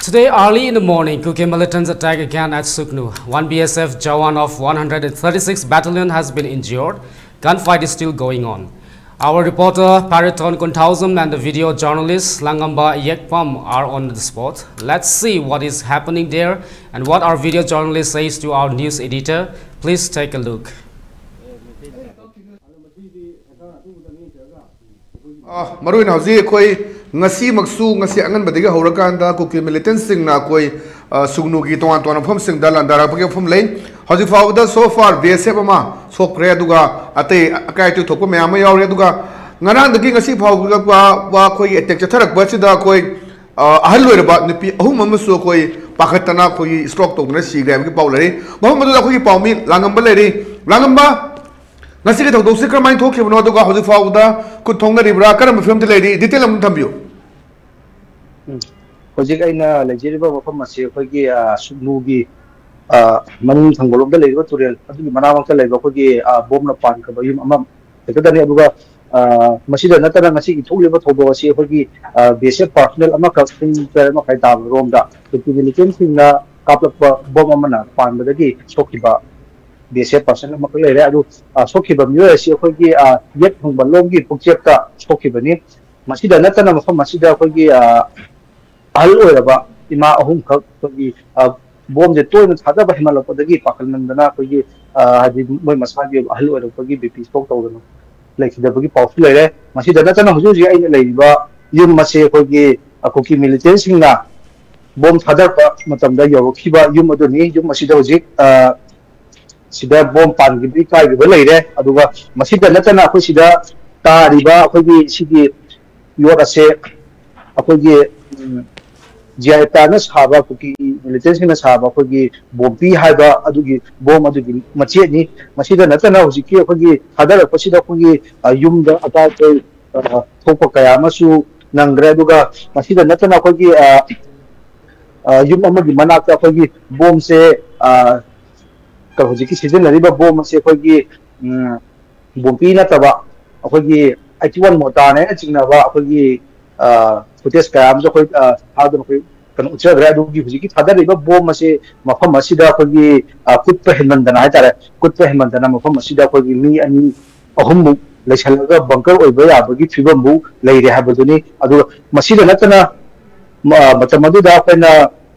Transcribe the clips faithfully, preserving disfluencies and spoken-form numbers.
Today, early in the morning, Kuki militants attack again at Sugnu. One B S F Jawan of one hundred thirty-six Battalion has been injured. Gunfight is still going on. Our reporter Paraton Kunthausam and the video journalist Langamba Yekpam are on the spot. Let's see what is happening there and what our video journalist says to our news editor. Please take a look. ꯑ, ꯃꯔꯨ ꯑꯣꯏꯅ ꯍꯧꯖꯤꯛ ꯑꯩꯈꯣꯏ ꯉꯁꯤꯃꯛꯁꯨ, ꯉꯁꯤ ꯑꯉꯟꯕꯗꯒꯤ ꯍꯧꯔꯀꯥꯟꯗ ꯀꯨꯀꯤ ꯃꯤꯂꯤꯇꯦꯟꯁꯁꯤꯡꯅ ꯑꯩꯈꯣꯏ, ꯑ, ꯁꯨꯒꯅꯨꯒꯤ ꯇꯣꯉꯥꯟ ꯇꯣꯉꯥꯟꯕ ꯃꯐꯝꯁꯤꯡꯗ ꯂꯥꯟꯗꯥꯔꯛꯄꯒꯤ ꯃꯐꯝ ꯂꯩ꯫ ꯍꯧꯖꯤꯛ ꯐꯥꯎꯕꯗ so far B S F ꯑꯃ ꯁꯣꯛꯈ꯭ꯔꯦ, ꯑꯗꯨꯒ ꯑꯇꯩ ꯑꯀꯥꯏ ꯑꯇꯣꯏ ꯊꯣꯛꯄ ꯃꯌꯥꯝ ꯑꯃ ꯌꯥꯎꯔꯤ꯫ ꯑꯗꯨꯒ ꯉꯔꯥꯡꯗꯒꯤ ꯉꯁꯤ ꯐꯥꯎꯕ ꯑꯩꯈꯣꯏꯒꯤ ꯑꯦꯇꯦꯛ ꯆꯠꯊꯔꯛꯄ ꯑꯁꯤꯗ ꯑꯩꯈꯣꯏ, ꯑ, ꯑꯍꯜ ꯑꯣꯏꯔꯕ ꯅꯨꯄꯤ ꯑꯍꯨꯝ ꯑꯃꯁꯨ ꯑꯩꯈꯣꯏ ꯄꯥꯈꯠꯇꯅ ꯑꯩꯈꯣꯏꯒꯤ ꯁ꯭ꯇ꯭ꯔꯣꯛ ꯇꯧꯗꯨꯅ ꯁꯤꯈ꯭ꯔꯦ ꯍꯥꯏꯕꯒꯤ ꯄꯥꯎ ꯂꯩꯔꯤ꯫ ꯃꯐꯝ ꯑꯗꯨꯗ ꯑꯩꯈꯣꯏꯒꯤ ꯄꯥꯎꯃꯤ ꯂꯥꯡꯉꯝꯕ ꯂꯩꯔꯤ꯫ ꯂꯥꯡꯉꯝꯕ, ꯉꯁꯤꯒꯤ ꯊꯧꯗꯣꯛꯁꯤ ꯀꯔꯝꯍꯥꯏꯅ ꯊꯣꯛꯈꯤꯕꯅꯣ, ꯑꯗꯨꯒ ꯍꯧꯖꯤꯛ ꯐꯥꯎꯕꯗ ꯈꯨꯠ ꯊꯣꯡꯅꯔꯤꯕ꯭ꯔꯥ, ꯀꯔꯝꯕ ꯐꯤꯕꯝꯗ ꯂꯩꯔꯤ, ꯗꯤꯇꯦꯜ ꯑꯃ ꯊꯝꯕꯤꯌꯨ꯫ ꯎꯝ꯫ ꯍꯧꯖꯤꯛ ꯑꯩꯅ ꯂꯩꯖꯔꯤꯕ ꯃꯐꯝ ꯑꯁꯤ ꯑꯩꯈꯣꯏꯒꯤ, ꯑ, ꯁꯨꯒꯅꯨꯒꯤ, ꯑ, ꯃꯅꯤꯡ ꯊꯪꯕꯔꯣꯝꯗ ꯂꯩꯔꯤꯕ ꯇꯨꯔꯦꯜ ꯑꯗꯨꯒꯤ ꯃꯅꯥꯛꯃꯛꯇ ꯂꯩꯕ ꯑꯩꯈꯣꯏꯒꯤ, ꯑ, ꯕꯣꯝꯅ ꯄꯥꯟꯈ꯭ꯔꯕ ꯌꯨꯝ ꯑꯃ ꯍꯦꯛꯇꯗꯅꯤ꯫ ꯑꯗꯨꯒ, ꯑ, ꯃꯁꯤꯗ ꯅꯠꯇꯅ ꯉꯁꯤꯒꯤ ꯊꯣꯛꯂꯤꯕ ꯊꯧꯗꯣꯛ ꯑꯁꯤ ꯑꯩꯈꯣꯏꯒꯤ, ꯑ, B S F personnel ꯑꯃꯈꯛ ꯄꯨꯡ ꯇꯔꯦꯠ ꯃꯈꯥꯏ ꯇꯥꯕꯔꯣꯝꯗ ꯀꯨꯀꯤ ꯃꯤꯂꯤꯇꯦꯟꯁꯤꯡꯅ ꯀꯥꯞꯂꯛꯄ ꯕꯣꯝ ꯑꯃꯅ ꯄꯥꯟꯕꯗꯒꯤ ꯁꯣꯛꯈꯤꯕ B S F personnel ꯑꯃꯈꯛ ꯂꯩꯔꯦ꯫ ꯑꯗꯨ, ꯑ, ꯁꯣꯛꯈꯤꯕ ꯃꯤꯑꯣꯏ ꯑꯁꯤ ꯑꯩꯈꯣꯏꯒꯤ, ꯑ, ꯌꯦꯠ ꯊꯪꯕ ꯂꯣꯝꯒꯤ ꯄꯨꯛꯆꯦꯞꯇ ꯁꯣꯛꯈꯤꯕꯅꯤ꯫ ꯃꯁꯤꯗ ꯅꯠꯇꯅ ꯃꯐꯝ ꯑꯁꯤꯗ ꯑꯩꯈꯣꯏꯒꯤ, ꯑ, ꯑꯍꯜ ꯑꯣꯏꯔꯕ ꯏꯃꯥ ꯑꯍꯨꯝꯈꯛ ꯑꯩꯈꯣꯏꯒꯤ, ꯑ, ꯕꯣꯝꯁꯦ ꯇꯣꯏꯅ ꯊꯥꯗꯕ ꯍꯦꯟꯃꯜꯂꯛꯄꯗꯒꯤ ꯄꯥꯈꯠꯃꯟꯗꯅ ꯑꯩꯈꯣꯏꯒꯤ, ꯑ, ꯍꯥꯏꯗꯤ ꯃꯣꯏ ꯃꯁꯥꯒꯤ ꯑꯍꯜ ꯑꯣꯏꯔꯛꯄꯒꯤ B P stroke ꯇꯧꯗꯅ ꯂꯩꯈꯤꯗꯕꯒꯤ ꯄꯥꯎꯁꯨ ꯂꯩꯔꯦ꯫ ꯃꯁꯤꯗ ꯅꯠꯇꯅ ꯍꯧꯖꯤꯛ ꯍꯧꯖꯤꯛ ꯑꯩꯅ ꯂꯩꯔꯤꯕ ꯌꯨꯝ ꯑꯁꯤ ꯑꯩꯈꯣꯏꯒꯤ, ꯑ, ꯀꯨꯀꯤ ꯃꯤꯂꯤꯇꯦꯟꯁꯤꯡꯅ ꯕꯣꯝ ꯊꯥꯗꯔꯛꯄ ꯃꯇꯝꯗ ꯌꯧꯔꯛꯈꯤꯕ ꯌꯨꯝ ꯑꯗꯨꯅꯤ꯫ ꯌꯨꯝ ꯑꯁꯤꯗ ꯍꯧꯖꯤꯛ, ꯑ, ꯁꯤꯗ ꯕꯣꯝ ꯄꯥꯟꯈꯤꯕꯒꯤ ꯀꯥꯏꯈꯤꯕ ꯂꯩꯔꯦ꯫ ꯑꯗꯨꯒ ꯃꯁꯤꯗ ꯅꯠꯇꯅ ꯑꯩꯈꯣꯏ ꯁꯤꯗ ꯇꯥꯔꯤꯕ ꯑꯩꯈꯣꯏꯒꯤ ꯁꯤꯒꯤ ꯌꯣꯠ ꯑꯁꯦ ꯑꯩꯈꯣꯏꯒꯤ, ꯎꯝ, ꯖꯤꯌꯥꯏꯇꯥꯅ ꯁꯥꯕ, ꯀꯨꯀꯤ ꯃꯤꯂꯤꯇꯦꯟꯁꯤꯡꯅ ꯁꯥꯕ ꯑꯩꯈꯣꯏꯒꯤ ꯕꯣꯝꯄꯤ ꯍꯥꯏꯕ ꯑꯗꯨꯒꯤ ꯕꯣꯝ ꯑꯗꯨꯒꯤ ꯃꯆꯦꯠꯅꯤ꯫ ꯃꯁꯤꯗ ꯅꯠꯇꯅ ꯍꯧꯖꯤꯛꯀꯤ ꯑꯩꯈꯣꯏꯒꯤ ꯊꯥꯗꯔꯛꯄꯁꯤꯗ ꯑꯩꯈꯣꯏꯒꯤ, ꯑ, ꯌꯨꯝꯗ ꯑꯀꯥꯏ ꯑꯇꯣꯏ, ꯑ, ꯊꯣꯛꯄ ꯀꯌꯥ ꯑꯃꯁꯨ ꯅꯪꯈ꯭ꯔꯦ꯫ ꯑꯗꯨꯒ ꯃꯁꯤꯗ ꯅꯠꯇꯅ ꯑꯩꯈꯣꯏꯒꯤ, ꯑ, ꯑ, ꯌꯨꯝ ꯑꯃꯒꯤ ꯃꯅꯥꯛꯇ ꯑꯩꯈꯣꯏꯒꯤ ꯕꯣꯝꯁꯦ, ꯑ, ꯀ-, ꯍꯧꯖꯤꯛꯀꯤ ꯁꯤꯖꯤꯟꯅꯔꯤꯕ ꯕꯣꯝ ꯑꯁꯤ ꯑꯩꯈꯣꯏꯒꯤ, ꯎꯝ, ꯕꯣꯝꯄꯤ ꯅꯠꯇꯕ ꯑꯩꯈꯣꯏꯒꯤ eighty one mortar ꯅ ꯆꯤꯡꯅꯕ ꯑꯩꯈꯣꯏꯒꯤ, ꯑ, footage ꯀꯌꯥ ꯑꯃꯁꯨ ꯑꯩꯈꯣꯏ, ꯑ, ꯊꯥꯗꯨꯅ ꯑꯩꯈꯣꯏ ꯀꯩꯅꯣ ꯎꯠꯆꯈ꯭ꯔꯦ꯫ ꯑꯗꯨꯒꯤ ꯍꯧꯖꯤꯛꯀꯤ ꯊꯥꯗꯔꯤꯕ ꯕꯣꯝ ꯑꯁꯤ ꯃꯐꯝ ꯑꯁꯤꯗ ꯑꯩꯈꯣꯏꯒꯤ, ꯑ, ꯀꯨꯠꯄ ꯍꯦꯟꯃꯟꯗꯅ ꯍꯥꯏꯇꯥꯔꯦ, ꯀꯨꯠꯄ ꯍꯦꯟꯃꯟꯗꯅ ꯃꯐꯝ ꯑꯁꯤꯗ ꯑꯩꯈꯣꯏꯒꯤ ꯃꯤ ꯑꯅꯤ ꯑꯍꯨꯝꯃꯨꯛ ꯂꯩꯁꯜꯂꯒ ꯕꯪꯀꯔ ꯑꯣꯏꯕ ꯌꯥꯕꯒꯤ ꯐꯤꯕꯝꯕꯨ ꯂꯩꯔꯦ ꯍꯥꯏꯕꯗꯨꯅꯤ꯫ ꯑꯗꯨꯒ ꯃꯁꯤꯗ ꯅꯠꯇꯅ, ꯃ-, ꯃꯇꯝ ꯑꯗꯨꯗ ꯑꯩꯈꯣꯏꯅ,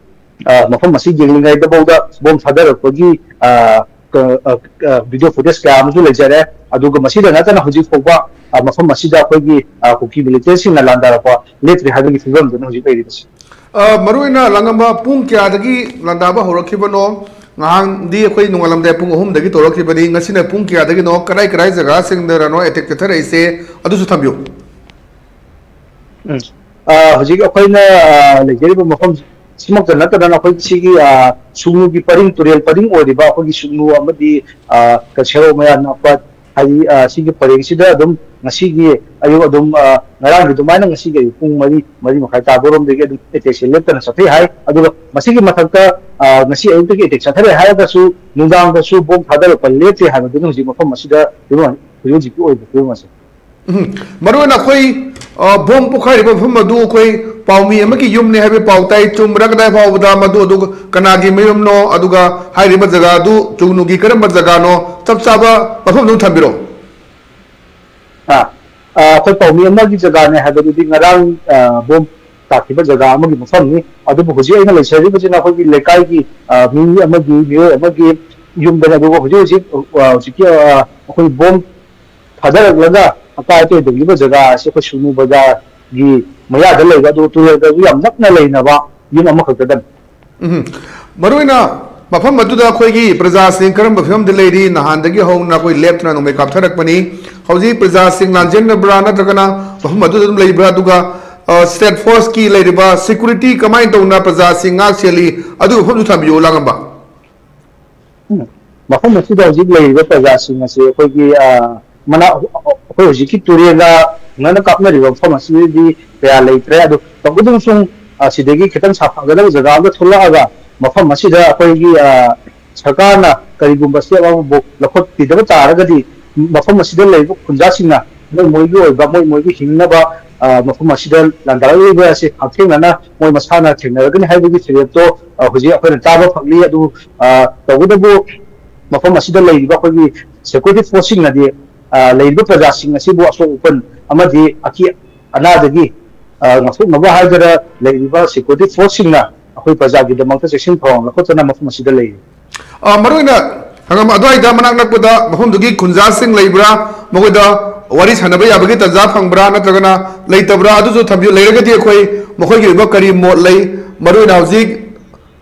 ꯑ, ꯃꯐꯝ ꯑꯁꯤ ꯌꯦꯡꯂꯤꯉꯩꯗꯐꯥꯎꯗ ꯕꯣꯝ ꯊꯥꯗꯔꯛꯄꯒꯤ, ꯑ, ꯀ-, ꯑ, ꯑ, ꯚꯤꯗꯤꯑꯣ ꯐꯨꯇꯦꯖ ꯀꯌꯥ ꯑꯃꯁꯨ ꯂꯩꯖꯔꯦ꯫ ꯑꯗꯨꯒ ꯃꯁꯤꯗ ꯅꯠꯇꯅ ꯍꯧꯖꯤꯛ ꯐꯥꯎꯕ, ꯑ, ꯃꯐꯝ ꯑꯁꯤꯗ ꯑꯩꯈꯣꯏꯒꯤ, ꯑ, ꯀꯨꯀꯤ ꯃꯤꯂꯤꯇꯦꯟꯁꯤꯡꯅ ꯂꯥꯟꯗꯥꯔꯛꯄ ꯂꯦꯞꯇ꯭ꯔꯤ ꯍꯥꯏꯕꯒꯤ ꯐꯤꯕꯝꯗꯨꯅꯤ ꯍꯧꯖꯤꯛ ꯂꯩꯔꯤꯕꯁꯤ꯫ ꯑ, ꯃꯔꯨꯑꯣꯏꯅ ꯂꯥꯡꯉꯝꯕ ꯄꯨꯡ ꯀꯌꯥꯗꯒꯤ ꯂꯥꯟꯗꯥꯕ ꯍꯧꯔꯛꯈꯤꯕꯅꯣ? ꯉꯍꯥꯟꯗꯤ ꯑꯩꯈꯣꯏ ꯅꯣꯡꯉꯥꯜꯂꯝꯗꯥꯏ ꯄꯨꯡ ꯑꯍꯨꯝꯗꯒꯤ ꯇꯧꯔꯛꯈꯤꯕꯅꯤ, ꯉꯁꯤꯅ ꯄꯨꯡ ꯀꯌꯥꯗꯒꯤꯅꯣ, ꯀꯗꯥꯏ ꯀꯗꯥꯏ ꯖꯒꯥꯁꯤꯡꯗꯅꯣ ꯑꯦꯇꯦꯛ ꯆꯠꯊꯔꯛꯏꯁꯦ, ꯑꯗꯨꯁꯨ ꯊꯝꯕꯤꯌꯨ꯫ ꯎꯝ꯫ ꯑ, ꯍꯧꯖꯤꯛ ꯑꯩꯈꯣꯏꯅ, ꯑ, ꯂꯩꯖꯔꯤꯕ ꯃꯐꯝ ꯁꯤꯃꯛꯇ ꯅꯠꯇꯅ ꯑꯩꯈꯣꯏ ꯁꯤꯒꯤ, ꯑ, ꯁꯨꯒꯅꯨꯒꯤ ꯄꯔꯤꯡ, ꯇꯨꯔꯦꯜ ꯄꯔꯤꯡ ꯑꯣꯏꯔꯤꯕ ꯑꯩꯈꯣꯏꯒꯤ ꯁꯨꯒꯅꯨ ꯑꯃꯗꯤ, ꯑ, ꯁꯦꯔꯧ ꯃꯌꯥ ꯅꯛꯄ, ꯍꯥꯏꯗꯤ, ꯑ, ꯁꯤꯒꯤ ꯄꯔꯦꯡꯁꯤꯗ ꯑꯗꯨꯝ ꯉꯁꯤꯒꯤ ꯑꯌꯨꯛ ꯑꯗꯨꯝ, ꯑ, ꯉꯔꯥꯡꯒꯤ ꯑꯗꯨꯃꯥꯏꯅ ꯉꯁꯤꯒꯤ ꯑꯌꯨꯛ ꯄꯨꯡ ꯃꯔꯤ, ꯃꯔꯤ ꯃꯈꯥꯏ ꯇꯥꯕꯔꯣꯝꯗꯒꯤ ꯑꯗꯨꯝ ꯑꯦꯇꯦꯛꯁꯦ ꯂꯦꯞꯇꯅ ꯆꯠꯊꯩ ꯍꯥꯏ꯫ ꯑꯗꯨꯒ ꯃꯁꯤꯒꯤ ꯃꯊꯛꯇ, ꯑ, ꯉꯁꯤ ꯑꯌꯨꯛꯇꯒꯤ ꯑꯦꯇꯦꯛ ꯆꯠꯊꯔꯦ ꯍꯥꯏꯔꯒꯁꯨ ꯅꯨꯡꯗꯥꯡꯗꯁꯨ ꯕꯣꯝ ꯊꯥꯗꯔꯛꯄ ꯂꯦꯞꯇꯦ ꯍꯥꯏꯕꯗꯨꯅꯤ ꯍꯧꯖꯤꯛ ꯃꯐꯝ ꯑꯁꯤꯗ ꯐꯤꯕꯝ, ꯍꯧꯖꯤꯛ ꯍꯧꯖꯤꯛꯀꯤ ꯑꯣꯏꯕ ꯐꯤꯕꯝ ꯑꯁꯦ꯫ ꯎꯝ꯫ ꯃꯔꯨꯑꯣꯏꯅ ꯑꯩꯈꯣꯏ, ꯑ, ꯕꯣꯝ ꯄꯣꯈꯥꯏꯔꯤꯕ ꯃꯐꯝ ꯑꯗꯨ ꯑꯩꯈꯣꯏ ꯄꯥꯎꯃꯤ ꯑꯃꯒꯤ ꯌꯨꯝꯅꯤ ꯍꯥꯏꯕꯒꯤ ꯄꯥꯎ ꯇꯥꯏ꯫ ꯆꯨꯝꯕ꯭ꯔꯥ? ꯀꯗꯥꯏ ꯐꯥꯎꯕꯗ ꯃꯗꯨ, ꯑꯗꯨꯒ ꯀꯅꯥꯒꯤ ꯃꯌꯨꯝꯅꯣ, ꯑꯗꯨꯒ ꯍꯥꯏꯔꯤꯕ ꯖꯒꯥ ꯑꯗꯨ ꯆꯨꯝꯅꯒꯤ ꯀꯔꯝꯕ ꯖꯒꯥꯅꯣ? ꯆꯞ ꯆꯥꯕ ꯃꯐꯝꯗꯨ ꯊꯝꯕꯤꯔꯣ꯫ ꯑꯥ, ꯑꯥ, ꯑꯩꯈꯣꯏ ꯄꯥꯎꯃꯤ ꯑꯃꯒꯤ ꯖꯒꯥꯅꯦ ꯍꯥꯏꯕꯗꯨꯗꯤ ꯉꯔꯥꯡ, ꯑꯥ, ꯕꯣꯝ ꯇꯥꯈꯤꯕ ꯖꯒꯥ ꯑꯃꯒꯤ ꯃꯐꯝꯅꯤ꯫ ꯑꯗꯨꯕꯨ ꯍꯧꯖꯤꯛ ꯑꯩꯅ ꯂꯩꯖꯔꯤꯕꯁꯤꯅ ꯑꯩꯈꯣꯏꯒꯤ ꯂꯩꯀꯥꯏꯒꯤ, ꯑꯥ, ꯃꯤ ꯑꯃꯒꯤ, ꯃꯤꯑꯣꯏ ꯑꯃꯒꯤ ꯌꯨꯝꯗꯅꯤ꯫ ꯑꯗꯨꯒ ꯍꯧꯖꯤꯛ ꯍꯧꯖꯤꯛ, ꯑꯥ, ꯍꯧꯖꯤꯛꯀꯤ, ꯑꯥ, ꯑꯩꯈꯣꯏ ꯕꯣꯝ ꯊꯥꯗꯔꯛꯂꯒ ꯑꯀꯥꯏ ꯑꯇꯣꯏ ꯇꯧꯈꯤꯕ ꯖꯒꯥ ꯑꯁꯤ ꯑꯩꯈꯣꯏ ꯁꯨꯒꯅꯨ ꯕꯖꯥꯔꯒꯤ ꯃꯌꯥꯗ ꯂꯩꯕ, ꯑꯗꯨꯒ ꯇꯨꯔꯦꯜꯒꯁꯨ ꯌꯥꯝ ꯅꯛꯅ ꯂꯩꯅꯕ ꯌꯨꯝ ꯑꯃꯈꯛꯇꯗꯅꯤ꯫ ꯎꯝ꯫ ꯃꯔꯨꯑꯣꯏꯅ ꯃꯐꯝ ꯑꯗꯨꯗ ꯑꯩꯈꯣꯏꯒꯤ ꯄ꯭ꯔꯖꯥꯁꯤꯡ ꯀꯔꯝꯕ ꯐꯤꯕꯝꯗ ꯂꯩꯔꯤ? ꯅꯍꯥꯟꯗꯒꯤ ꯍꯧꯅ ꯑꯩꯈꯣꯏ ꯂꯦꯞꯇꯅ ꯅꯣꯡꯃꯩ ꯀꯥꯞꯊꯔꯛꯄꯅꯤ꯫ ꯍꯧꯖꯤꯛ ꯄ꯭ꯔꯖꯥꯁꯤꯡ ꯂꯥꯟꯖꯦꯟꯅꯕ꯭ꯔꯥ, ꯅꯠꯇ꯭ꯔꯒꯅ ꯃꯐꯝ ꯑꯗꯨꯗ ꯑꯗꯨꯝ ꯂꯩꯕ꯭ꯔꯥ? ꯑꯗꯨꯒ, ꯑ, ꯁ꯭ꯇꯦꯠ ꯐꯣꯔꯁꯀꯤ ꯂꯩꯔꯤꯕ ꯁꯦꯀ꯭ꯌꯨꯔꯤꯇꯤ ꯀꯃꯥꯏꯅ ꯇꯧꯅ ꯄ꯭ꯔꯖꯥꯁꯤꯡ ꯉꯥꯛ ꯁꯦꯜꯂꯤ? ꯑꯗꯨꯒꯤ ꯃꯐꯝꯗꯨ ꯊꯝꯕꯤꯌꯨ, ꯂꯥꯡꯉꯝꯕ꯫ ꯎꯝ꯫ ꯃꯐꯝ ꯑꯁꯤꯗ ꯍꯧꯖꯤꯛ ꯂꯩꯔꯤꯕ ꯄ꯭ꯔꯖꯥꯁꯤꯡ ꯑꯁꯤ ꯑꯩꯈꯣꯏꯒꯤ, ꯑ, ꯃꯅꯥꯛ, ꯑꯩꯈꯣꯏ ꯍꯧꯖꯤꯛꯀꯤ ꯇꯨꯔꯦꯜꯒ ꯊꯪꯅꯅ ꯀꯥꯞꯅꯔꯤꯕ ꯃꯐꯝ ꯑꯁꯤꯗꯤ ꯀꯌꯥ ꯂꯩꯇ꯭ꯔꯦ꯫ ꯑꯗꯨ ꯇꯧꯕꯇꯕꯨ ꯁꯨꯝ, ꯑ, ꯁꯤꯗꯒꯤ ꯈꯤꯇꯪ ꯁꯥꯐꯒꯗꯕ ꯖꯒꯥ ꯑꯃꯗ ꯊꯣꯛꯂꯛꯑꯒ ꯃꯐꯝ ꯑꯁꯤꯗ ꯑꯩꯈꯣꯏꯒꯤ, ꯑ, ꯁꯔꯀꯥꯔꯅ ꯀꯔꯤꯒꯨꯝꯕ ꯁ꯭ꯇꯦꯞ ꯑꯃꯕꯨ ꯂꯧꯈꯠꯄꯤꯗꯕ ꯇꯥꯔꯒꯗꯤ ꯃꯐꯝ ꯑꯁꯤꯗ ꯂꯩꯔꯤꯕ ꯈꯨꯟꯖꯥꯁꯤꯡꯅ ꯃꯣꯏ ꯃꯣꯏꯒꯤ ꯑꯣꯏꯕ, ꯃꯣꯏ ꯃꯣꯏꯒꯤ ꯍꯤꯡꯅꯕ ꯑ, ꯃꯐꯝ ꯑꯁꯤꯗ ꯂꯥꯟꯗꯥꯔꯛꯂꯤꯕ ꯑꯁꯤ ꯍꯛꯊꯦꯡꯅꯅ ꯃꯣꯏ ꯃꯁꯥꯅ ꯊꯦꯡꯅꯔꯒꯅꯤ ꯍꯥꯏꯕꯒꯤ ꯐꯤꯔꯦꯞꯇꯣ, ꯑ, ꯍꯧꯖꯤꯛ ꯑꯩꯈꯣꯏꯅ ꯇꯥꯕ ꯐꯪꯂꯤ꯫ ꯑꯗꯨ, ꯑ, ꯇꯧꯕꯇꯕꯨ ꯃꯐꯝ ꯑꯁꯤꯗ ꯂꯩꯔꯤꯕ ꯑꯩꯈꯣꯏꯒꯤ ꯁꯦꯀ꯭ꯌꯨꯔꯤꯇꯤ ꯐꯣꯔꯁꯁꯤꯡꯅꯗꯤ, ꯑ, ꯂꯩꯔꯤꯕ ꯄ꯭ꯔꯖꯥꯁꯤꯡ ꯑꯁꯤꯕꯨ ꯑꯁꯣꯛ ꯑꯄꯟ ꯑꯃꯗꯤ ꯑꯀꯤ ꯑꯅꯥꯗꯒꯤ, ꯑ, ꯉꯥꯛꯊꯣꯛꯅꯕ ꯍꯥꯏꯗꯅ ꯂꯩꯔꯤꯕ ꯁꯦꯀ꯭ꯌꯨꯔꯤꯇꯤ ꯐꯣꯔꯁꯁꯤꯡꯅ ꯑꯩꯈꯣꯏ ꯄ꯭ꯔꯖꯥꯒꯤꯗꯃꯛꯇ ꯆꯦꯛꯁꯤꯟ ꯊꯧꯔꯥꯡ ꯂꯧꯈꯠꯇꯨꯅ ꯃꯐꯝ ꯑꯁꯤꯗ ꯂꯩꯔꯤ꯫ ꯑ, ꯃꯔꯨꯑꯣꯏꯅ ꯍꯪꯒꯥꯝ ꯑꯗꯨꯋꯥꯏꯗ ꯃꯅꯥꯛ ꯅꯛꯄꯗ ꯃꯐꯝꯗꯨꯒꯤ ꯈꯨꯟꯖꯥꯁꯤꯡ ꯂꯩꯕ꯭ꯔꯥ? ꯃꯈꯣꯏꯗ ꯋꯥꯔꯤ ꯁꯥꯟꯅꯕ ꯌꯥꯕꯒꯤ ꯇꯥꯟꯖꯥ ꯐꯪꯕ꯭ꯔꯥ? ꯅꯠꯇ꯭ꯔꯒꯅ ꯂꯩꯇꯕ꯭ꯔꯥ? ꯑꯗꯨꯁꯨ ꯊꯝꯕꯤꯌꯨ꯫ ꯂꯩꯔꯒꯗꯤ ꯑꯩꯈꯣꯏ ꯃꯈꯣꯏꯒꯤ ꯑꯣꯏꯕ ꯀꯔꯤ ꯃꯣꯠ ꯂꯩ? ꯃꯔꯨꯑꯣꯏꯅ ꯍꯧꯖꯤꯛ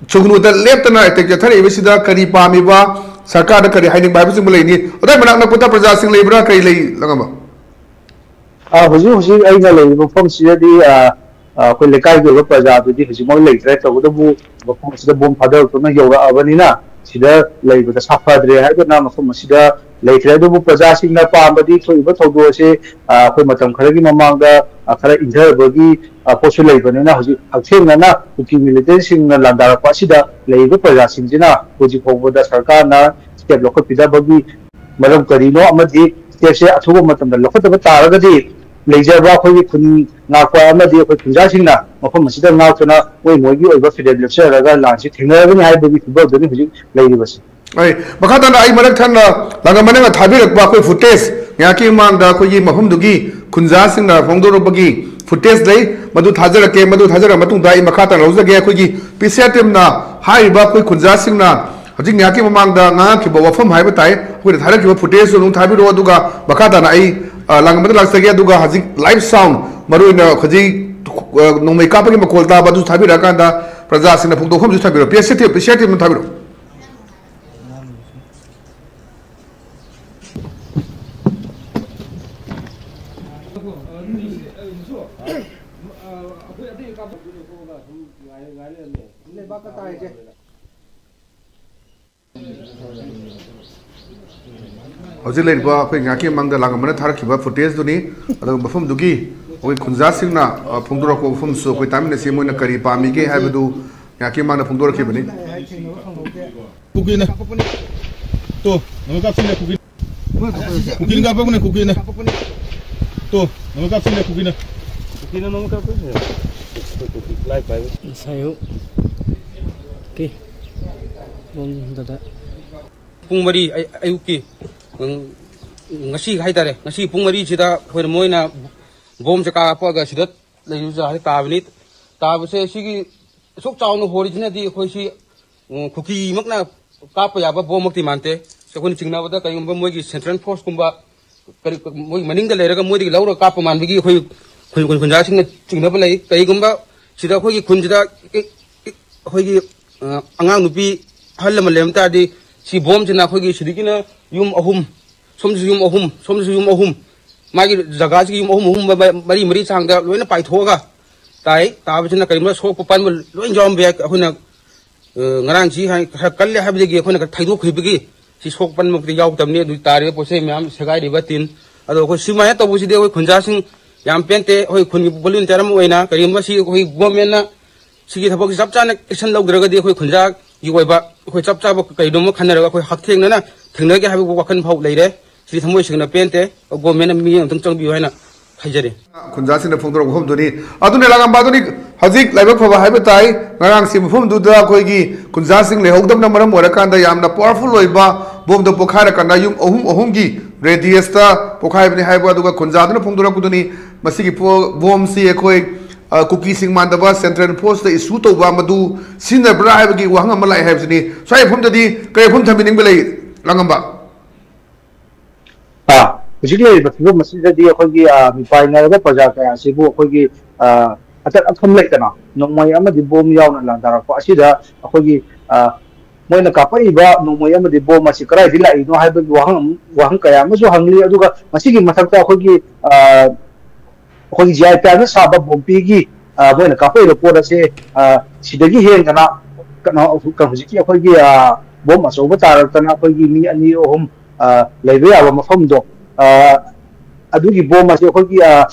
ꯁꯨꯒꯅꯨꯗ ꯂꯦꯞꯇꯅ ꯑꯦꯇꯦꯛ ꯆꯠꯊꯔꯛꯏꯕꯁꯤꯗ ꯀꯔꯤ ꯄꯥꯝꯃꯤꯕ? ꯁꯔꯀꯥꯔꯗ ꯀꯔꯤ ꯍꯥꯏꯅꯤꯡꯕ ꯍꯥꯏꯕꯁꯤꯡꯕꯨ ꯂꯩꯅꯤ꯫ ꯑꯗꯨꯋꯥꯏ ꯃꯅꯥꯛ ꯅꯛꯄꯗ ꯄ꯭ꯔꯖꯥꯁꯤꯡ ꯂꯩꯕ꯭ꯔꯥ? ꯀꯔꯤ ꯂꯩ, ꯂꯪꯉꯝꯕ? ꯑ, ꯍꯧꯖꯤꯛ ꯍꯧꯖꯤꯛ ꯑꯩꯅ ꯂꯩꯔꯤꯕ ꯃꯐꯝꯁꯤꯗꯗꯤ, ꯑ, ꯑ, ꯑꯩꯈꯣꯏ ꯂꯩꯀꯥꯏꯒꯤ ꯑꯣꯏꯕ ꯄ꯭ꯔꯖꯥꯗꯨꯗꯤ ꯍꯧꯖꯤꯛꯃꯛ ꯂꯩꯇ꯭ꯔꯦ꯫ ꯇꯧꯕꯇꯕꯨ ꯃꯐꯝ ꯑꯁꯤꯗ ꯕꯣꯝ ꯊꯥꯗꯔꯛꯇꯨꯅ ꯌꯧꯔꯛꯑꯕꯅꯤꯅ ꯁꯤꯗ ꯂꯩꯕꯗ ꯁꯥꯐꯗ꯭ꯔꯦ ꯍꯥꯏꯗꯨꯅ ꯃꯐꯝ ꯑꯁꯤꯗ ꯂꯩꯇ꯭ꯔꯦ꯫ ꯑꯗꯨꯕꯨ ꯄ꯭ꯔꯖꯥꯁꯤꯡꯅ ꯄꯥꯝꯕꯗꯤ ꯊꯣꯛꯏꯕ ꯊꯧꯗꯣꯛ ꯑꯁꯤ, ꯑ, ꯑꯩꯈꯣꯏ ꯃꯇꯝ ꯈꯔꯒꯤ ꯃꯃꯥꯡꯗ, ꯑ, ꯈꯔ ꯏꯪꯊꯕꯒꯤ, ꯑ, ꯄꯣꯠꯁꯨ ꯂꯩꯕꯅꯤꯅ ꯍꯧꯖꯤꯛ ꯍꯛꯊꯦꯡꯅꯅ ꯀꯨꯀꯤ ꯃꯤꯂꯤꯇꯦꯟꯁꯤꯡꯅ ꯂꯥꯟꯗꯥꯔꯛꯄ ꯑꯁꯤꯗ ꯂꯩꯔꯤꯕ ꯄ꯭ꯔꯖꯥꯁꯤꯡꯁꯤꯅ ꯍꯧꯖꯤꯛ ꯐꯥꯎꯕꯗ ꯁꯔꯀꯥꯔꯅ ꯁ꯭ꯇꯦꯞ ꯂꯧꯈꯠꯄꯤꯗꯕꯒꯤ ꯃꯔꯝ ꯀꯔꯤꯅꯣ ꯑꯃꯗꯤ ꯁ꯭ꯇꯦꯞꯁꯦ ꯑꯊꯨꯕ ꯃꯇꯝꯗ ꯂꯧꯈꯠꯇꯕ ꯇꯥꯔꯒꯗꯤ ꯂꯩꯖꯕ ꯑꯩꯈꯣꯏꯒꯤ ꯈꯨꯟ ꯉꯥꯛꯄ ꯑꯃꯗꯤ ꯑꯩꯈꯣꯏ ꯈꯨꯟꯖꯥꯁꯤꯡꯅ ꯃꯐꯝ ꯑꯁꯤꯗ ꯉꯥꯛꯇꯨꯅ ꯃꯣꯏ ꯃꯣꯏꯒꯤ ꯑꯣꯏꯕ ꯐꯤꯔꯦꯞ ꯂꯦꯞꯆꯔꯒ ꯂꯥꯟꯁꯤ ꯊꯦꯡꯅꯔꯒꯅꯤ ꯍꯥꯏꯕꯒꯤ ꯐꯤꯕꯝꯗꯅꯤ ꯍꯧꯖꯤꯛ ꯂꯩꯔꯤꯕꯁꯤ꯫ ꯑꯩ ꯃꯈꯥ ꯇꯥꯅ ꯑꯩ ꯃꯔꯛ ꯊꯠꯅ ꯂꯥꯡꯒꯝꯕꯅꯒ ꯊꯥꯕꯤꯔꯛꯄ ꯑꯩꯈꯣꯏ ꯐꯨꯇꯦꯖ ꯉꯥꯏꯍꯥꯛꯀꯤ ꯃꯃꯥꯡꯗ ꯑꯩꯈꯣꯏꯒꯤ ꯃꯐꯝꯗꯨꯒꯤ ꯈꯨꯟꯖꯥꯁꯤꯡꯅ ꯐꯣꯡꯗꯣꯔꯛꯄꯒꯤ ꯐꯨꯇꯦꯖ ꯂꯩ, ꯃꯗꯨ ꯊꯥꯖꯔꯛꯀꯦ꯫ ꯃꯗꯨ ꯊꯥꯖꯔ ꯃꯇꯨꯡꯗ ꯑꯩ ꯃꯈꯥ ꯇꯥꯅ ꯂꯧꯖꯒꯦ꯫ ꯑꯩꯈꯣꯏꯒꯤ ꯄꯤ ꯁꯤ ꯑꯥꯔ ꯇꯤꯝꯅ ꯍꯥꯏꯔꯤꯕ ꯑꯩꯈꯣꯏ ꯈꯨꯟꯖꯥꯁꯤꯡꯅ ꯍꯧꯖꯤꯛ ꯉꯥꯏꯍꯥꯛꯀꯤ ꯃꯃꯥꯡꯗ ꯉꯥꯡꯉꯛꯈꯤꯕ ꯋꯥꯐꯝ ꯍꯥꯏꯕ ꯇꯥꯏ, ꯑꯩꯈꯣꯏꯅ ꯊꯥꯔꯛꯈꯤꯕ ꯐꯨꯇꯦꯖꯁꯨ ꯑꯗꯨꯝ ꯊꯥꯕꯤꯔꯛꯑꯣ꯫ ꯑꯗꯨꯒ ꯃꯈꯥ ꯇꯥꯅ ꯑꯩ, ꯑ, ꯂꯥꯡꯒꯝꯕꯗ ꯂꯥꯛꯆꯒꯦ꯫ ꯑꯗꯨꯒ ꯍꯧꯖꯤꯛ ꯂꯥꯏꯚ ꯁꯥꯎꯟ, ꯃꯔꯨꯑꯣꯏꯅ ꯍꯧꯖꯤꯛ, ꯑ, ꯅꯣꯡꯃꯩ ꯀꯥꯞꯄꯒꯤ ꯃꯈꯣꯜ ꯇꯥꯕ ꯑꯗꯨ ꯊꯥꯕꯤꯔꯛꯑꯀꯥꯟꯗ ꯄ꯭ꯔꯖꯥꯁꯤꯡꯅ ꯐꯣꯡꯗꯣꯛꯐꯝꯁꯨ ꯊꯝꯕꯤꯔꯛꯑꯣ꯫ ꯄꯤ ꯁꯤ ꯑꯥꯔ ꯇꯤꯝ, ꯄꯤ ꯁꯤ ꯑꯥꯔ ꯇꯤꯝꯅ ꯊꯥꯕꯤꯔꯛꯑꯣ꯫ ꯍꯧꯖꯤꯛ ꯂꯩꯔꯤꯕ ꯑꯩꯈꯣꯏ ꯉꯥꯏꯍꯥꯛꯀꯤ ꯃꯃꯥꯡꯗ ꯂꯥꯡꯒꯝꯕꯅ ꯊꯥꯔꯛꯈꯤꯕ ꯐꯨꯇꯦꯖꯇꯨꯅꯤ꯫ ꯑꯗꯨꯒ ꯃꯐꯝꯗꯨꯒꯤ ꯑꯩꯈꯣꯏ ꯈꯨꯟꯖꯥꯁꯤꯡꯅ, ꯑ, ꯐꯣꯡꯗꯣꯔꯛꯄ ꯋꯥꯐꯝꯁꯨ ꯑꯩꯈꯣꯏ ꯇꯥꯃꯤꯟꯅꯁꯤ꯫ ꯃꯣꯏꯅ ꯀꯔꯤ ꯄꯥꯝꯃꯤꯒꯦ ꯍꯥꯏꯕꯗꯨ ꯉꯥꯏꯍꯥꯛꯀꯤ ꯃꯃꯥꯡꯗ ꯐꯣꯡꯗꯣꯔꯛꯈꯤꯕꯅꯤ꯫ ꯀꯨꯀꯤꯅ꯫ ꯇꯣ, ꯅꯣꯡꯃꯩ ꯀꯥꯞꯁꯤꯜꯂꯦ, ꯀꯨꯀꯤ꯫ ꯀꯨꯀꯤꯅ ꯀꯥꯞꯄꯛꯄꯅꯦ, ꯀꯨꯀꯤꯅ꯫ ꯇꯣ, ꯅꯣꯡꯃꯩ ꯀꯥꯞꯁꯤꯜꯂꯦ, ꯀꯨꯀꯤꯅ꯫ ꯁꯤꯅ ꯅꯣꯡꯃ ꯀꯥꯞꯄ ꯂꯥꯏ ꯄꯥꯏꯕ꯫ ꯉꯁꯥꯏ ꯑꯌꯨꯛꯀꯤ ꯄꯨꯡ ꯗꯗ ꯄꯨꯡ ꯃꯔꯤ ꯑꯌꯨꯛꯀꯤ, ꯎꯝ, ꯉꯁꯤ ꯍꯥꯏꯇꯥꯔꯦ, ꯉꯁꯤ ꯄꯨꯡ ꯃꯔꯤꯁꯤꯗ ꯑꯩꯈꯣꯏꯅ, ꯃꯣꯏꯅ ꯕꯣꯝꯁꯦ ꯀꯥꯞꯄꯒ ꯁꯤꯗ ꯂꯩꯔꯤꯕ ꯖꯒꯥꯁꯤ ꯇꯥꯕꯅꯤ꯫ ꯇꯥꯕꯁꯦ ꯁꯤꯒꯤ ꯑꯁꯨꯛ ꯆꯥꯎꯅ ꯍꯣꯔꯤꯁꯤꯅꯗꯤ ꯑꯩꯈꯣꯏ ꯁꯤ, ꯎꯝ, ꯀꯨꯀꯤꯃꯛꯅ ꯀꯥꯞꯄ ꯌꯥꯕ ꯕꯣꯝꯃꯛꯇꯤ ꯃꯥꯟꯗꯦ꯫ ꯑꯩꯈꯣꯏꯅ ꯆꯤꯡꯅꯕꯗ ꯀꯔꯤꯒꯨꯝꯕ ꯃꯣꯏꯒꯤ ꯁꯦꯟꯇ꯭ꯔꯦꯜ ꯐꯣꯔꯁꯀꯨꯝꯕ ꯀꯔꯤ, ꯃꯣꯏ ꯃꯅꯤꯡꯗ ꯂꯩꯔꯒ ꯃꯣꯏꯗꯒꯤ ꯂꯧꯔꯒ ꯀꯥꯞꯄ ꯃꯥꯟꯕꯒꯤ ꯑꯩꯈꯣꯏ ꯈꯨꯟ, ꯈꯨꯟ, ꯈꯨꯟꯖꯥꯁꯤꯡꯅ ꯆꯤꯡꯅꯕ ꯂꯩ꯫ ꯀꯔꯤꯒꯨꯝꯕ ꯁꯤꯗ ꯑꯩꯈꯣꯏꯒꯤ ꯈꯨꯟꯁꯤꯗ ꯑꯩꯈꯣꯏꯒꯤ, ꯑ, ꯑꯉꯥꯡ ꯅꯨꯄꯤ ꯑꯍꯜ ꯂꯃꯟ ꯂꯩꯔꯝ ꯇꯥꯔꯗꯤ, ꯁꯤ ꯕꯣꯝꯁꯤꯅ ꯑꯩꯈꯣꯏꯒꯤ ꯁꯤꯗꯒꯤꯅ ꯌꯨꯝ ꯑꯍꯨꯝ, ꯁꯣꯝꯗꯁꯨ ꯌꯨꯝ ꯑꯍꯨꯝ, ꯁꯣꯝꯗꯁꯨ ꯌꯨꯝ ꯑꯍꯨꯝ, ꯃꯥꯒꯤ ꯖꯒꯥꯁꯤꯒꯤ ꯌꯨꯝ ꯑꯍꯨꯝ ꯑꯍꯨꯝ, ꯃ-, ꯃꯔꯤ ꯃꯔꯤ ꯆꯥꯡꯗ ꯂꯣꯏꯅ ꯄꯥꯏꯊꯣꯛꯑꯒ ꯇꯥꯏ꯫ ꯇꯥꯕꯁꯤꯅ ꯀꯔꯤꯒꯨꯝꯕ ꯁꯣꯛꯄ ꯄꯟꯕ ꯂꯣꯏ ꯌꯥꯎꯔꯝꯕ ꯌꯥꯏ꯫ ꯑꯩꯈꯣꯏꯅ, ꯑ, ꯉꯔꯥꯡꯁꯤ ꯍꯥꯏ-, ꯈꯔ ꯀꯜꯂꯦ ꯍꯥꯏꯕꯗꯒꯤ ꯑꯩꯈꯣꯏꯅ ꯈꯔ ꯊꯩꯗꯣꯛꯈꯤꯕꯒꯤ ꯁꯤ ꯁꯣꯛꯄ ꯄꯟꯕꯃꯛꯇꯤ ꯌꯥꯎꯗꯕꯅꯤ꯫ ꯑꯗꯨ ꯇꯥꯔꯤꯕ ꯄꯣꯠ ꯆꯩ ꯃꯌꯥꯝ ꯁꯦꯒꯥꯏꯔꯤꯕ ꯇꯤꯟ꯫ ꯑꯗꯣ ꯑꯩꯈꯣꯏ ꯁꯨꯃꯥꯏꯅ ꯇꯧꯕꯁꯤꯗꯤ ꯑꯩꯈꯣꯏ ꯈꯨꯟꯖꯥꯁꯤꯡ ꯌꯥꯝ ꯄꯦꯟꯇꯦ꯫ ꯑꯩꯈꯣꯏ ꯈꯨꯟꯒꯤ ꯚꯣꯂꯨꯟꯇꯤꯌꯔ ꯑꯃ ꯑꯣꯏꯅ ꯀꯔꯤꯒꯨꯝꯕ ꯁꯤ ꯑꯩꯈꯣꯏ ꯒꯣꯔꯃꯦꯟꯅ ꯁꯤꯒꯤ ꯊꯕꯛꯁꯤ ꯆꯞ ꯆꯥꯅ action ꯂꯧꯗ꯭ꯔꯒꯗꯤ ꯑꯩꯈꯣꯏ ꯈꯨꯟꯖꯥꯒꯤ ꯑꯣꯏꯕ ꯑꯩꯈꯣꯏ ꯆꯞ ꯆꯥꯕ ꯀꯩꯅꯣꯝꯃ ꯈꯟꯅꯔꯒ ꯑꯩꯈꯣꯏ ꯍꯛꯊꯦꯡꯅꯅ ꯊꯦꯡꯅꯒꯦ ꯍꯥꯏꯕ ꯋꯥꯈꯜ ꯐꯥꯎ ꯂꯩꯔꯦ꯫ ꯁꯤꯗꯤ ꯊꯃꯣꯏ ꯁꯦꯡꯅ ꯄꯦꯟꯇꯦ꯫ ꯒꯣꯔꯃꯦꯟꯅ ꯃꯤꯠꯌꯦꯡ ꯑꯃꯨꯛꯇꯪ ꯆꯪꯕꯤꯌꯨ ꯍꯥꯏꯅ ꯍꯥꯏꯖꯔꯤ꯫ ꯈꯨꯟꯖꯥꯁꯤꯡꯅ ꯐꯣꯡꯗꯣꯔꯛꯄ ꯋꯥꯐꯝꯗꯨꯅꯤ꯫ ꯑꯗꯨꯅ ꯂꯥꯡꯉꯝꯕ ꯑꯗꯨꯅꯤ ꯍꯧꯖꯤꯛ ꯂꯥꯏꯕꯛ ꯐꯕ ꯍꯥꯏꯕ ꯇꯥꯏ꯫ ꯉꯔꯥꯡꯁꯤ ꯃꯐꯝꯗꯨꯗ ꯑꯩꯈꯣꯏꯒꯤ ꯈꯨꯟꯖꯥꯁꯤꯡ ꯂꯩꯍꯧꯗꯕꯅ ꯃꯔꯝ ꯑꯣꯏꯔꯀꯥꯟꯗ ꯌꯥꯝꯅ powerful ꯑꯣꯏꯕ ꯕꯣꯝꯗꯣ ꯄꯣꯈꯥꯏꯔꯀꯥꯟꯗ ꯌꯨꯝ ꯑꯍꯨꯝ ꯑꯍꯨꯝꯒꯤ radius ꯇ ꯄꯣꯈꯥꯏꯕꯅꯤ ꯍꯥꯏꯕ, ꯑꯗꯨꯒ ꯈꯨꯟꯖꯥꯗꯨꯅ ꯐꯣꯡꯗꯣꯔꯛꯄꯗꯨꯅꯤ꯫ ꯃꯁꯤꯒꯤ ꯄꯣ-, ꯕꯣꯝꯁꯤ ꯑꯩꯈꯣꯏ, ꯑ, ꯀꯨꯀꯤꯁꯤꯡ ꯃꯥꯟꯗꯕ central force ꯇ issue ꯇꯧꯕ ꯃꯗꯨ ꯁꯤꯖꯤꯟꯅꯕ꯭ꯔꯥ ꯍꯥꯏꯕꯒꯤ ꯋꯥꯍꯪ ꯑꯃ ꯂꯥꯛꯑꯦ ꯍꯥꯏꯕꯁꯤꯅꯤ꯫ ꯁ꯭ꯋꯥꯏ ꯃꯐꯝꯗꯗꯤ ꯀꯔꯤ ꯋꯥꯐꯝ ꯊꯝꯕꯤꯅꯤꯡꯕ ꯂꯩ, ꯂꯥꯡꯉꯝꯕ? ꯑꯥ, ꯍꯧꯖꯤꯛ ꯂꯩꯔꯤꯕ ꯐꯤꯕꯝ ꯑꯁꯤꯗꯗꯤ ꯑꯩꯈꯣꯏꯒꯤ, ꯑꯥ, ꯃꯤꯄꯥꯏꯅꯔꯕ ꯄ꯭ꯔꯖꯥ ꯀꯌꯥ ꯑꯁꯤꯕꯨ ꯑꯩꯈꯣꯏꯒꯤ, ꯑꯥ, ꯑꯇꯠ ꯑꯈꯝ ꯂꯩꯇꯅ ꯅꯣꯡꯃꯩ ꯑꯃꯗꯤ ꯕꯣꯝ ꯌꯥꯎꯅ ꯂꯥꯟꯗꯥꯔꯛꯄ ꯑꯁꯤꯗ ꯑꯩꯈꯣꯏꯒꯤ, ꯑꯥ, ꯃꯣꯏꯅ ꯀꯥꯞꯄꯛꯏꯕ ꯅꯣꯡꯃꯩ ꯑꯃꯗꯤ ꯕꯣꯝ ꯑꯁꯤ ꯀꯗꯥꯏꯗꯒꯤ ꯂꯥꯛꯏꯅꯣ ꯍꯥꯏꯕꯒꯤ ꯋꯥꯍꯪ ꯑꯃ, ꯋꯥꯍꯪ ꯀꯌꯥ ꯑꯃꯁꯨ ꯍꯪꯂꯤ꯫ ꯑꯗꯨꯒ ꯃꯁꯤꯒꯤ ꯃꯊꯛꯇ ꯑꯩꯈꯣꯏꯒꯤ, ꯑꯥ, ꯑꯩꯈꯣꯏꯒꯤ G I Tag ꯅ ꯁꯥꯕ ꯕꯣꯝꯄꯤꯒꯤ, ꯑꯥ, ꯃꯣꯏꯅ ꯀꯥꯞꯄꯛꯏꯕ ꯄꯣꯠ ꯑꯁꯦ, ꯑꯥ, ꯁꯤꯗꯒꯤ ꯍꯦꯟꯗꯅ ꯀꯩꯅꯣ, ꯍꯧꯖꯤꯛꯀꯤ ꯑꯩꯈꯣꯏꯒꯤ, ꯑꯥ, ꯕꯣꯝ ꯑꯆꯧꯕ ꯇꯥꯔꯛꯇꯅ ꯑꯩꯈꯣꯏꯒꯤ ꯃꯤ ꯑꯅꯤ ꯑꯍꯨꯝ, ꯑꯥ, ꯂꯩꯕ ꯌꯥꯕ ꯃꯐꯝꯗꯣ, ꯑꯥ, ꯑꯗꯨꯒꯤ ꯕꯣꯝ ꯑꯁꯦ ꯑꯩꯈꯣꯏꯒꯤ, ꯑꯥ,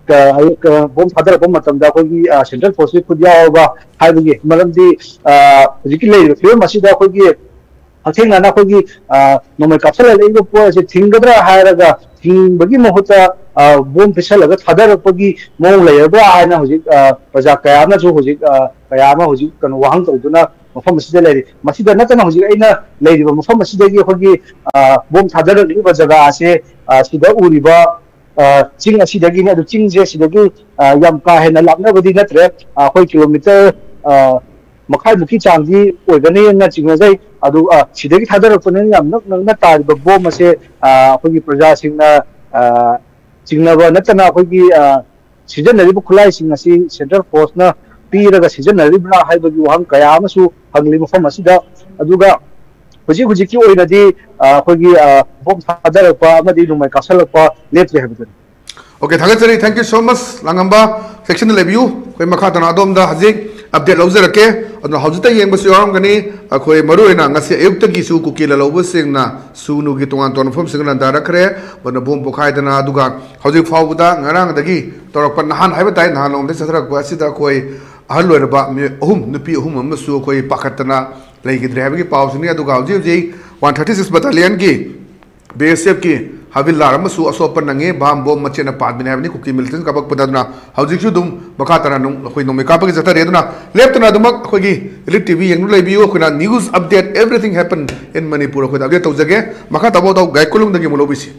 ꯀ-, ꯀ-, ꯕꯣꯝ ꯊꯥꯗꯔꯛꯄ ꯃꯇꯝꯗ ꯑꯩꯈꯣꯏꯒꯤ, ꯑꯥ, central force ꯀꯤ ꯈꯨꯠ ꯌꯥꯎꯔꯕ ꯍꯥꯏꯕꯒꯤ ꯃꯔꯝꯗꯤ, ꯑꯥ, ꯍꯧꯖꯤꯛꯀꯤ ꯂꯩꯔꯤꯕ ꯐꯤꯕꯝ ꯑꯁꯤꯗ ꯑꯩꯈꯣꯏꯒꯤ ꯍꯛꯊꯦꯡꯅꯅ ꯑꯩꯈꯣꯏꯒꯤ, ꯑꯥ, ꯅꯣꯡꯃꯩ ꯀꯥꯞꯁꯤꯜꯂꯛꯂꯤꯕ ꯄꯣꯠ ꯑꯁꯤ ꯊꯤꯡꯒꯗ꯭ꯔꯥ ꯍꯥꯏꯔꯒ ꯊꯤꯡꯕꯒꯤ ꯃꯍꯨꯠꯇ ꯕꯣꯝ ꯄꯤꯁꯜꯂꯒ ꯊꯥꯗꯔꯛꯄꯒꯤ ꯃꯑꯣꯡ ꯂꯩꯔꯕ꯭ꯔꯥ ꯍꯥꯏꯅ ꯍꯧꯖꯤꯛ ꯄ꯭ꯔꯖꯥ ꯀꯌꯥ ꯑꯃꯅꯁꯨ ꯍꯧꯖꯤꯛ ꯀꯌꯥ ꯑꯃ ꯍꯧꯖꯤꯛ ꯀꯩꯅꯣ ꯋꯥꯍꯪ ꯇꯧꯗꯨꯅ ꯃꯐꯝ ꯑꯁꯤꯗ ꯂꯩꯔꯤ꯫ ꯃꯁꯤꯗ ꯅꯠꯇꯅ ꯍꯧꯖꯤꯛ ꯑꯩꯅ ꯂꯩꯔꯤꯕ ꯃꯐꯝ ꯑꯁꯤꯗꯒꯤ ꯑꯩꯈꯣꯏꯒꯤ ꯕꯣꯝ ꯊꯥꯗꯔꯛꯂꯤꯕ ꯖꯒꯥ ꯑꯁꯦ ꯁꯤꯗ ꯎꯔꯤꯕ ꯆꯤꯡ ꯑꯁꯤꯗꯒꯤꯅꯤ꯫ ꯑꯗꯨ ꯆꯤꯡꯁꯦ ꯁꯤꯗꯒꯤ ꯌꯥꯝ ꯀꯥ ꯍꯦꯟꯅ ꯂꯥꯞꯅꯕꯗꯤ ꯅꯠꯇ꯭ꯔꯦ꯫ ꯑꯩꯈꯣꯏ ꯀꯤꯂꯣꯃꯤꯇꯔ ꯃꯈꯥꯏꯃꯨꯛꯀꯤ ꯆꯥꯡꯗꯤ ꯑꯣꯏꯒꯅꯤꯅ ꯆꯤꯡꯅꯖꯩ꯫ ꯑꯗꯨ ꯁꯤꯗꯒꯤ ꯊꯥꯗꯔꯛꯄꯅꯤꯅ ꯌꯥꯝ ꯅꯛ ꯅꯛꯅ ꯇꯥꯔꯤꯕ ꯕꯣꯝ ꯑꯁꯦ ꯑꯩꯈꯣꯏꯒꯤ ꯄ꯭ꯔꯖꯥꯁꯤꯡꯅ ꯆꯤꯡꯅꯕ ꯅꯠꯇꯅ ꯑꯩꯈꯣꯏꯒꯤ ꯁꯤꯖꯤꯟꯅꯔꯤꯕ ꯈꯨꯠꯂꯥꯏꯁꯤꯡ ꯑꯁꯤ ꯁꯦꯟꯇ꯭ꯔꯦꯜ ꯐꯣꯔꯁꯅ ꯄꯤꯔꯒ ꯁꯤꯖꯤꯟꯅꯔꯤꯕ꯭ꯔꯥ ꯍꯥꯏꯕꯒꯤ ꯋꯥꯍꯪ ꯀꯌꯥ ꯑꯃꯁꯨ ꯍꯪꯂꯤ ꯃꯐꯝ ꯑꯁꯤꯗ꯫ ꯑꯗꯨꯒ ꯍꯧꯖꯤꯛ ꯍꯧꯖꯤꯛꯀꯤ ꯑꯣꯏꯅꯗꯤ ꯑꯩꯈꯣꯏꯒꯤ ꯕꯣꯝ ꯊꯥꯗꯔꯛꯄ ꯑꯃꯗꯤ ꯅꯣꯡꯃꯩ ꯀꯥꯞꯁꯤꯜꯂꯛꯄ ꯂꯦꯞꯇ꯭ꯔꯤ ꯍꯥꯏꯕꯗꯨꯅꯤ꯫ Okay, ꯊꯥꯒꯠꯆꯔꯤ꯫ Thank you so much, ꯂꯥꯡꯉꯝꯕ꯫ ꯆꯦꯛꯁꯤꯟꯅ ꯂꯩꯕꯤꯌꯨ꯫ ꯑꯩꯈꯣꯏ ꯃꯈꯥ ꯇꯥꯅ ꯑꯗꯣꯝꯗ ꯍꯧꯖꯤꯛ update ꯂꯧꯖꯔꯛꯀꯦ꯫ ꯑꯗꯨꯅ ꯍꯧꯖꯤꯛꯇ ꯌꯦꯡꯕꯁꯨ ꯌꯥꯎꯔꯝꯒꯅꯤ꯫ ꯑꯩꯈꯣꯏ ꯃꯔꯨꯑꯣꯏꯅ ꯉꯁꯤ ꯑꯌꯨꯛꯇꯒꯤꯁꯨ ꯀꯨꯀꯤ ꯂꯥꯂꯧꯕꯁꯤꯡꯅ ꯁꯨꯅꯨꯒꯤ ꯇꯣꯉꯥꯟ ꯇꯣꯉꯥꯟꯕ ꯃꯐꯝꯁꯤꯡꯗ ꯂꯥꯟꯗꯥꯔꯛꯈ꯭ꯔꯦ꯫ ꯑꯗꯨꯅ ꯕꯣꯝ ꯄꯣꯈꯥꯏꯗꯅ, ꯑꯗꯨꯒ ꯍꯧꯖꯤꯛ ꯐꯥꯎꯕꯗ ꯉꯔꯥꯡꯗꯒꯤ ꯇꯧꯔꯛꯄ, ꯅꯍꯥꯟ ꯍꯥꯏꯕ ꯇꯥꯏ, ꯅꯍꯥꯟ ꯅꯣꯡꯃꯗꯒꯤ ꯆꯠꯊꯔꯛꯄ ꯑꯁꯤꯗ ꯑꯩꯈꯣꯏ ꯑꯍꯜ ꯑꯣꯏꯔꯕ ꯃꯤꯑꯣꯏ ꯑꯍꯨꯝ, ꯅꯨꯄꯤ ꯑꯍꯨꯝ ꯑꯃꯁꯨ ꯑꯩꯈꯣꯏ ꯄꯥꯈꯠꯇꯅ ꯂꯩꯈꯤꯗ꯭ꯔꯦ ꯍꯥꯏꯕꯒꯤ ꯄꯥꯎꯁꯤꯅꯤ꯫ ꯑꯗꯨꯒ ꯍꯧꯖꯤꯛ ꯍꯧꯖꯤꯛ one thirty six battalionꯒꯤ BSFꯀꯤ ꯍꯥꯕꯤꯜꯗꯥꯔ ꯑꯃꯁꯨ ꯑꯁꯣꯛꯄ ꯅꯪꯉꯤ꯫ ꯕꯥꯝ ꯕꯣꯝ ꯃꯆꯦꯠꯅ ꯄꯥꯟꯕꯅꯤ ꯍꯥꯏꯕꯅꯤ ꯀꯨꯀꯤ militant ꯀꯥꯞꯄꯛꯄꯗ꯫ ꯑꯗꯨꯅ ꯍꯧꯖꯤꯛꯁꯨ ꯑꯗꯨꯝ ꯃꯈꯥ ꯇꯥꯅ ꯅꯨꯡ-, ꯑꯩꯈꯣꯏ ꯅꯣꯡꯃꯩ ꯀꯥꯞꯄꯒꯤ ꯆꯠꯊꯔꯤ꯫ ꯑꯗꯨꯅ ꯂꯦꯞꯇꯅ ꯑꯗꯨꯃꯛ ꯑꯩꯈꯣꯏꯒꯤ Elite TV ꯌꯦꯡꯗꯨꯅ ꯂꯩꯕꯤꯌꯨ꯫ ꯑꯩꯈꯣꯏꯅ news update, everything happen in Manipur ꯑꯩꯈꯣꯏꯗ update ꯇꯧꯖꯒꯦ꯫ ꯃꯈꯥ ꯇꯥꯕ ꯄꯥꯎ ꯒꯥꯏ ꯀꯣꯂꯨꯡꯗꯒꯤ ꯑꯃꯨꯛ ꯂꯧꯕꯤꯁꯤ꯫